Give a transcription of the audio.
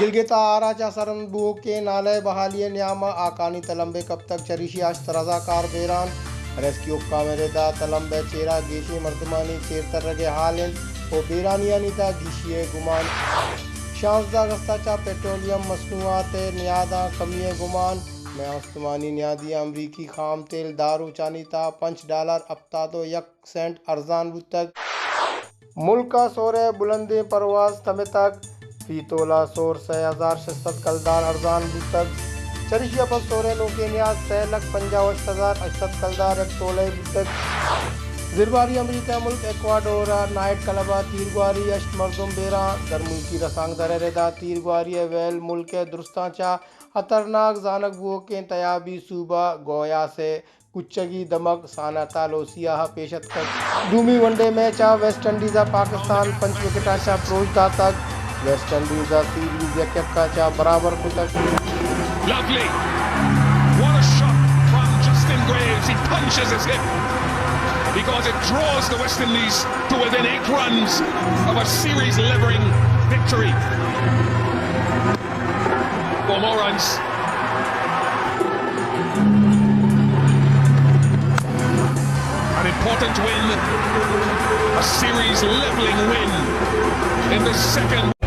گلگت ء آرا چہ سرپد بوؤکیں نالہ ء بحالی ء نیام ء ہاکانی تلمبے کپتگ، چریشی ء ہشت رضاکار بیران۔ ریسکیو حکام ء رد ء تلمب ء چیرا گیشیں مردمانی چیر ترگ ء حال انت و بیرانیانی تہ گیشی ء گمان۔ شانزدہ اگست ء چہ پٹرولیم مصنوعات ء نیاداں کمی ء گمان۔ مئے استمانی نیادی ء امریکی خام تیل دہ روچانی تہ پنچ ڈالر ہپتاد و یک سینٹ ارزان بوتگ۔ ملک ء سور ء بلندیں پرواز تمتگ، فی تولہ سور سئے ہزار شش سد کلدار ارزان بوتگ۔ چریشی ء پد سور ء نوکیں نیاد سئے لکھ پنجاہ و ہشت ہزار ہشت سد کلدار یک تولہ ء بوتگ۔ زرباری امریکہ ء ملک ایکواڈور ء نائٹ کلب ء تیرگواری، ہشت مردم بیران۔ درملکی رسانکدر ء رد ء تیرگواری ء ویل ملک ء درستاں چہ ہترناک زانگ بوؤکیں تیابی صوبہ گویاس ء کچگی دمگ سانا تالوسیا ء پیش اتکگ۔ دومی ون ڈے میچ ء ویسٹ انڈیز ء پاکستان پنچ وکٹاں چہ پروش داتگ۔ ویسٹ انڈیز ء سیریز یک یک ء چہ برابر کتگ۔ Lovely. What a shot from Justin Graves. He punches his hip because it draws the West Indies to within eight runs of a series levelling victory. For more runs. An important win, a series levelling win in the second.